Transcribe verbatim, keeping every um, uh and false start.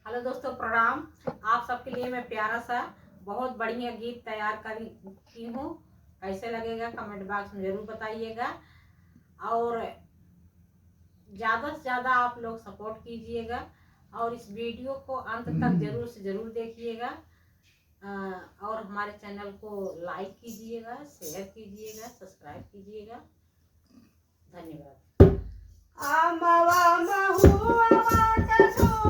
हेलो दोस्तों, प्रणाम। आप सबके लिए मैं प्यारा सा बहुत बढ़िया गीत तैयार कर की हूँ। कैसे लगेगा, कमेंट बॉक्स में ज़रूर बताइएगा। और ज़्यादा से ज़्यादा आप लोग सपोर्ट कीजिएगा और इस वीडियो को अंत तक ज़रूर से ज़रूर देखिएगा। अ, और हमारे चैनल को लाइक कीजिएगा, शेयर कीजिएगा, सब्सक्राइब कीजिएगा। धन्यवाद। आमवा महुआ का